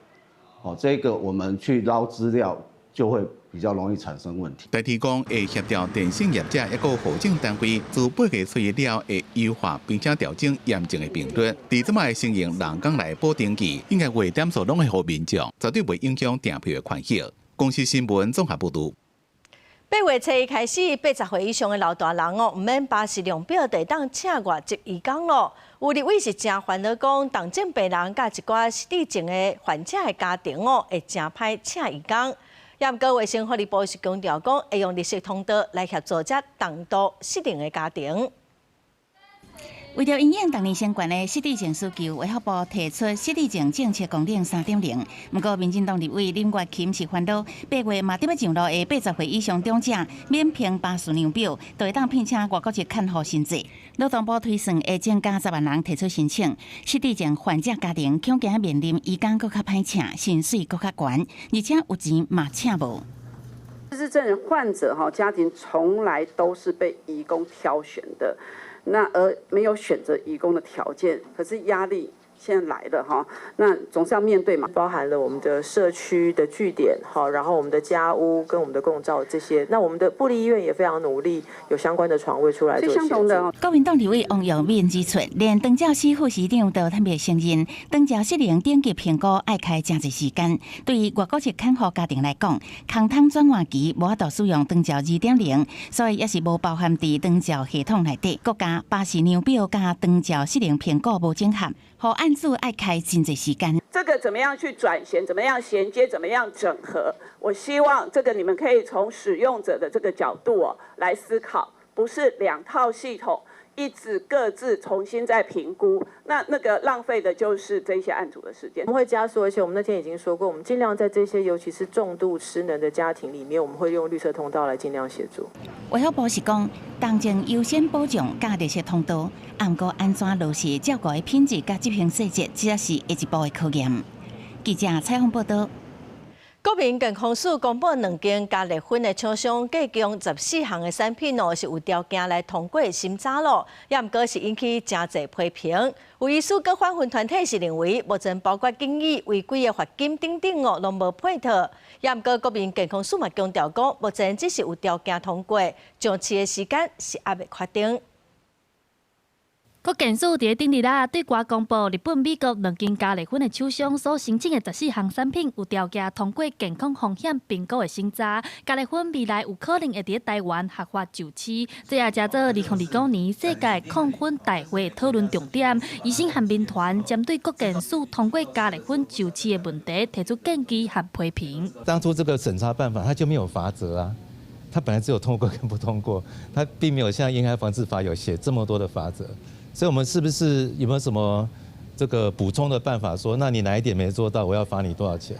哦，這個我們去撈資料就會比較容易產生問題。台鐵講會協調電信業者抑閣戶政單位，自8月初一了會優化並且調整驗證的頻率。佇這擺先用人工來補登記，應該有點數攏會予民眾，絕對袂影響訂票的權益。公視新聞綜合報導。8月初一開始，80歲以上的老大人哦，毋免巴氏量表就會當請外籍移工囉。有立委是誠煩惱講，重症病人佮一寡失智症的患者的家庭哦，會誠歹請移工。也毋過衛生福利部是強調講，會用綠色通道來協助這重度失能的家庭。為著因應逐年升懸的失智症需求，衛福部提出失智症政策綱領3.0。毋過，民進黨立委林月琴是煩惱，8月嘛佇欲上路的80歲以上長者免憑巴氏量表，就會當聘請外國籍看護新制。勞動部推算會增加10萬人提出申請，失智症患者家庭恐驚面臨移工閣較歹請，薪水閣較懸，而且有錢嘛請無。失智症患者哈家庭從來都是被移工挑選的。那而沒有選擇移工的條件，可是壓力現在來了哈，那總是要面對嘛。包含了我們的社區的據點，好，然後我們的家屋跟我們的共照這些，那我們的部立醫院也非常努力，有相關的床位出來做協助。國民黨立委王耀敏指出，連長照司副司長都坦白承認，長照失能等級評估愛開誠濟時間。對於外國籍看護家庭來講，空窗轉換期無法度使用長照2.0，所以也是無包含佇長照系統內底。閣加巴氏量表佮長照失能評估無整合，予按案主愛開真濟時間。這個怎麼樣去轉銜？怎麼樣銜接？怎麼樣整合？我希望這個你們可以從使用者的這個角度哦來思考，不是兩套系統一直各自重新再評估，那個浪費的就是這些案主的時間。我們會加速，而且我們那天已經說過，我們盡量在這些尤其是重度失能的家庭裡面，我們會用綠色通道來盡量協助。衛福部是講，當前優先保障佮綠色通道，毋過按怎落實照顧的品質佮執行細節，這才是下一步的考驗。記者採訪報道。國民健康署公布兩間加熱粉的廠商，計共14項的產品哦，是有條件來通過審查咯。也毋過是引起誠濟批評。有醫師佮反薰團體是認為，目前包括禁語、違規的罰金等等哦，攏無配套。也毋過國民健康署嘛強調講，目前只是有條件通過，上市的時間是猶未確定。國健署佇頂日仔對外公布，日本、美國兩間加熱粉的廠商所申請的14項產品有條件通過健康風險評估的審查，加熱粉未來有可能會佇台灣合法上市。這也成做2029年世界控薰大會討論重點。醫生和民團針對國健署通過加熱粉上市的問題提出建議和批評。當初這個審查辦法，它就沒有罰則啊。它本來只有通過跟不通過，它並沒有像煙害防治法有寫這麼多的罰則。所以，我們是不是有沒有什麼這個補充的辦法？說，那你哪一點沒做到，我要罰你多少錢？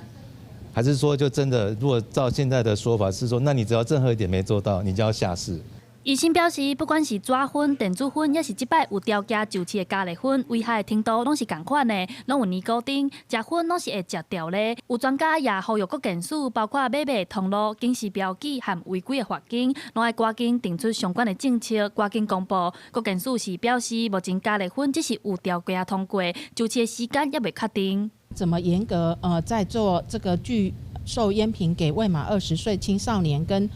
還是說，就真的，如果照現在的說法是說，那你只要任何一點沒做到，你就要下市？醫生表示，不管是紙薰、電子薰，抑是這擺有條件上市的加熱粉，危害程度攏是仝款的，攏有尼古丁，食薰攏是會食著咧。有專家也呼籲國健署，包括買賣通路、警示標記和違規的罰金，攏愛趕緊定出相關的政策，趕緊公布。國健署是表示，目前加熱粉只是有條件通過，上市的時間猶未確定。怎麼嚴格在做這個拒售菸品給未滿20歲青少年跟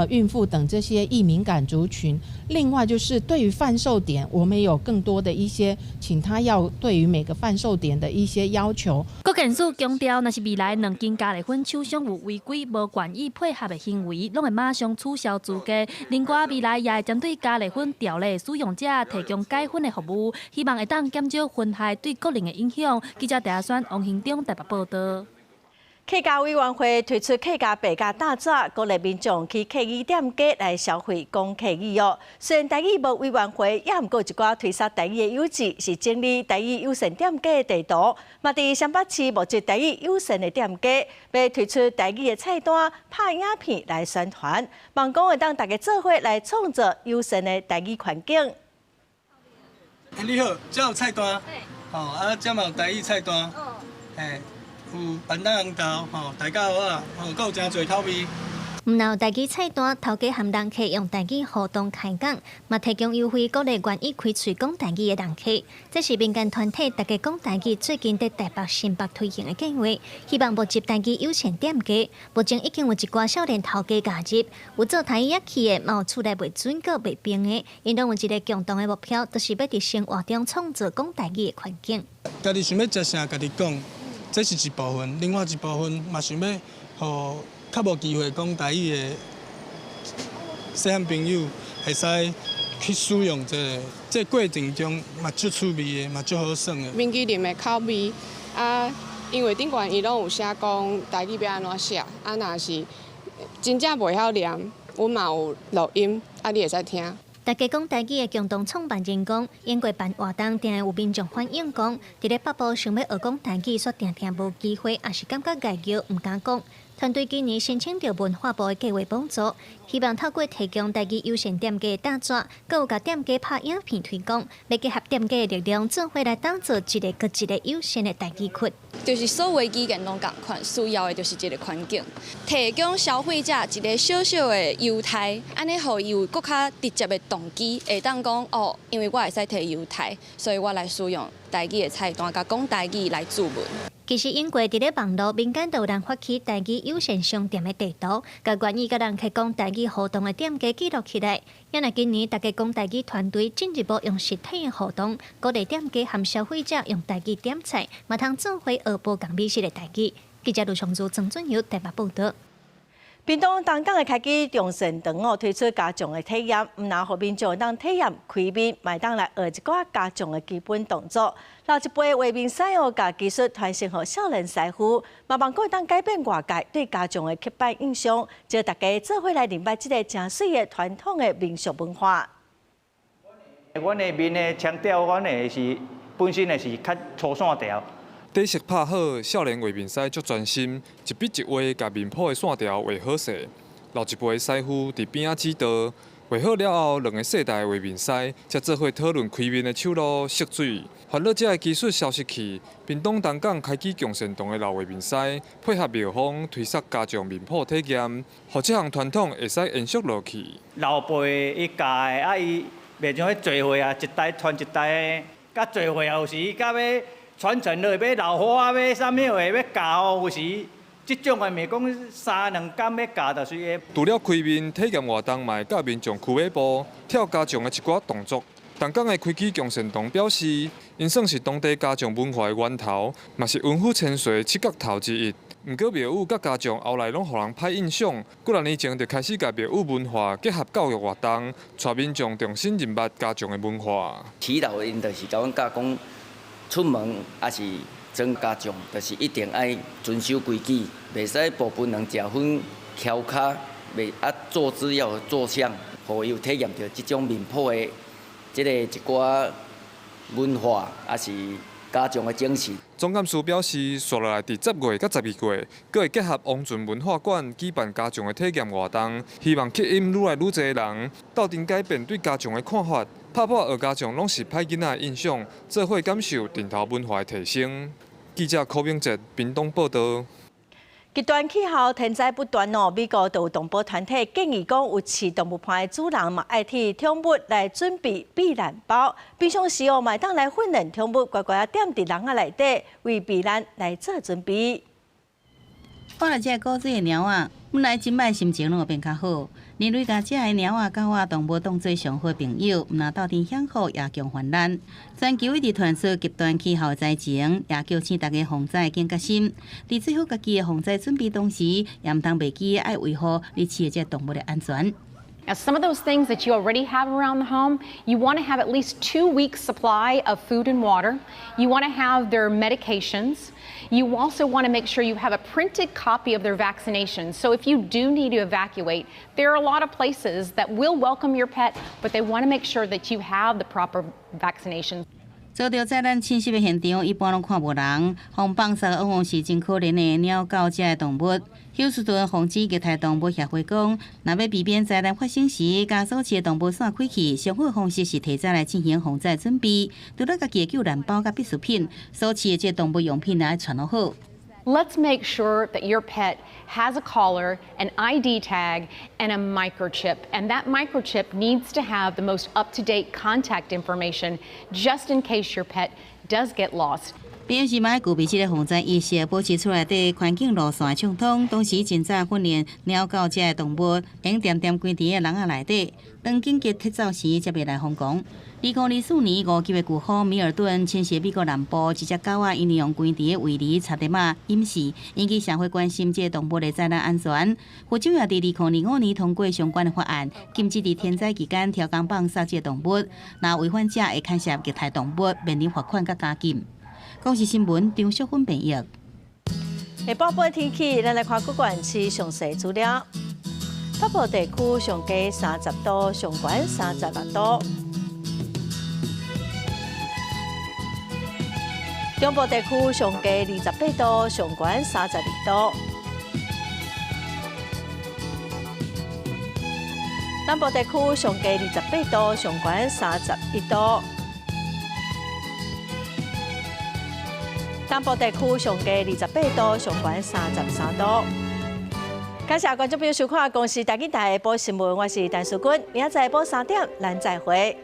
孕婦等這些易敏感族群。另外就是對於販售點，我們有更多的一些，請他要對於每個販售點的一些要求。國健署強調，若是未來兩間加熱粉廠商有違規、無願意配合的行為，攏會馬上取消資格。另外，未來也會針對加熱粉條例使用者提供解薰的服務，希望會當減少薰害對國人的影響。記者鄭阿選、王興中台北報道。客家委員會推出客家白鴿大紙，鼓勵民眾去客語店家來消費講客語哦。雖然台語無委員會，也毋過一寡推捒台語的有志是整理台語友善店家的地圖，嘛佇雙北市募集台語友善的店家，欲推出台語的菜單、拍影片來宣傳，望講會當大家做伙來創造友善的台語環境。欸，你好，這有菜單，哦，啊，這嘛有台語菜單，嘿。有板豆紅豆，吼，大家好啊，吼，閣有誠濟口味。毋但有台語菜單，頭家和人客用台語互動開講，嘛提供優惠鼓勵願意開喙講台語的人客。這是民間團體大家講台語最近佇台北、新北推行的計劃，希望募集台語友善店家。目前已經有一寡少年頭家加入，有做台語樂器的，嘛有厝內賣水果賣冰的，𪜶攏有一个共同的目標，就是欲佇生活中創造講台語的環境。家己想欲食啥，家己講。這是一部分，另外一部分嘛想欲，予較無機會講台語的細漢朋友會使去使用這个，這個過程中嘛足趣味的，嘛足好耍的。冰淇淋的口味啊，因為頂懸伊攏有寫講台語欲按怎寫，啊若是真正袂曉念，阮嘛有錄音，啊你會使聽。大家講台語的共同創辦人講，經過辦活動，定會有民眾反映講，佇咧北部想欲學講台語，卻定定無機會，抑是感覺礙潲，毋敢講。團隊今年申請著文化部的計劃補助，希望透過提供台語友善店家的大紙，閣有共店家拍影片推廣，欲結合店家的力量，做伙來打造一个閣一个友善的台語區。就是所有語言攏仝款，需要的就是一个環境，提供消費者一个小小的優待，按呢予伊有閣較直接的動機，會當講哦，因為我會使提優待，所以我來使用台語的菜單，共講台語來注文。其實，因過佇咧網路民間就有人發起台語友善商店的地圖，共願意佮人客講台語互動的店家記錄起來。也若今年大家講台語團隊進一步用實體的互動，鼓勵店家和消費者用台語點菜，嘛通做伙學無仝美食的台語。記者盧松如、曾俊友台北報道。屏東東港的開基中善堂哦，推出家長的體驗，毋但予民眾當體驗開麵，嘛會當來學一寡家將的基本動作。老一輩畫面師哦，共技術傳承予少年師傅，嘛望閣會當改變外界對家將的刻板印象，招大家做伙來認捌這个誠媠的傳統的民俗文化。阮的麵的腔調，阮的是本身的是較粗線條。底色拍好，少年畫面師足專心，一筆一畫共麵譜的線條畫好勢。老一輩師傅佇邊仔指導，畫好了後，兩个世代畫面師才做伙討論開麵的手路、色水。煩惱這个技術消失去，屏東東港開基共善堂的老畫面師配合廟方推捒家將麵譜體驗，予這項傳統會使延續落去。老輩伊教的，啊伊袂像彼聚會啊，一代傳一代的，佮聚會啊有時到尾。傳承落欲老花欲啥物話欲教，有時這種的袂講三兩工欲教就是會。除了開麵體驗活動，嘛會教民眾驅馬步、跳家將的一寡動作。東港的開基共善堂表示，𪜶算是當地家將文化的源頭，嘛是文虎千歲七角頭之一。毋過廟宇佮家將後來攏予人歹印象，幾若年前就開始共廟宇文化結合教育活動，帶民眾重新認捌家將的文化。耆老𪜶就是共阮教講。出門抑是裝家將，就是一定愛遵守規矩，袂使步分人食薰、蹺跤，袂啊坐姿要有坐相，予伊有體驗著這種麵譜的這个一寡文化，抑是家將的精神。總幹事表示，紲落來佇10月佮12月，閣會結合王船文化館舉辦家將的體驗活動，希望吸引愈來愈濟人鬥陣改變對家將的看法。拍破學家將攏是歹囡仔的印象，做伙感受陣頭文化的提升。記者柯明哲屏東報導。極端氣候天災不斷哦，美國就有動保團體建議講，有飼動物伴的主人嘛愛替寵物來準備避難包，平常時哦嘛會當來訓練寵物乖乖仔踮佇籠仔內底，為避難來做準備。看著這个古水的貓仔，本來真䆀心情攏會變較好。人類共這个貓仔、狗仔動物當做上好朋友，毋但鬥陣享福，也共患難。全球一直傳出極端氣候災情，也叫醒大家防災警覺心。佇做好家己的防災準備同時，也毋通袂記愛維護你飼的這個動物的安全。 Now, some of those things that you already have around the home, you want to have at least 2 weeks' supply of food and water. You want to have their medications. You also want to make sure you have a printed copy of their vaccinations. So if you do need to evacuate, there are a lot of places that will welcome your pet, but they want to make sure that you have the proper vaccinations. 遭著災難侵襲的現場，一般攏看無人，予放殺往往是真可憐的貓狗這个動物。休斯頓防止虐待動物協會講，若欲避免災難發生時，共所飼的動物散開去，上好的方式是提早來進行防災準備。除了家己的救難包佮必需品，所飼的這個動物用品也愛傳好。 Let's make sure that your pet has a collar, an ID tag, and a microchip. And that microchip needs to have the most up to date contact information just in case your pet does get lost. 平常時嘛愛具備這个防災意識，保持厝內底環境路線暢通。同時，盡早訓練貓狗這个動物，會恬恬關佇個籠仔內底。當緊急撤走時，才袂來瘋狂。2024年5級的颶風米爾頓侵襲美國南部，一隻狗仔因為予關佇個圍籬差點仔淹死，引起社會關心這个動物的災難安全。佛州也佇2025年通過相關的法案，禁止佇天災期間超工放殺這个動物。若違反者會牽涉虐待動物，面臨罰款佮監禁。公視新聞張淑芬編譯。下晡晡天氣，咱來看各縣市詳細資料。北部地區上低30度，上懸36度。中部地區上低28度，上懸32度。南部地區上低28度，上懸31度。東部地區上低28度，上懸33度。感謝觀眾朋友收看《公視台語台》下晡新聞，我是陳淑君，明仔載下晡3點，咱再會。。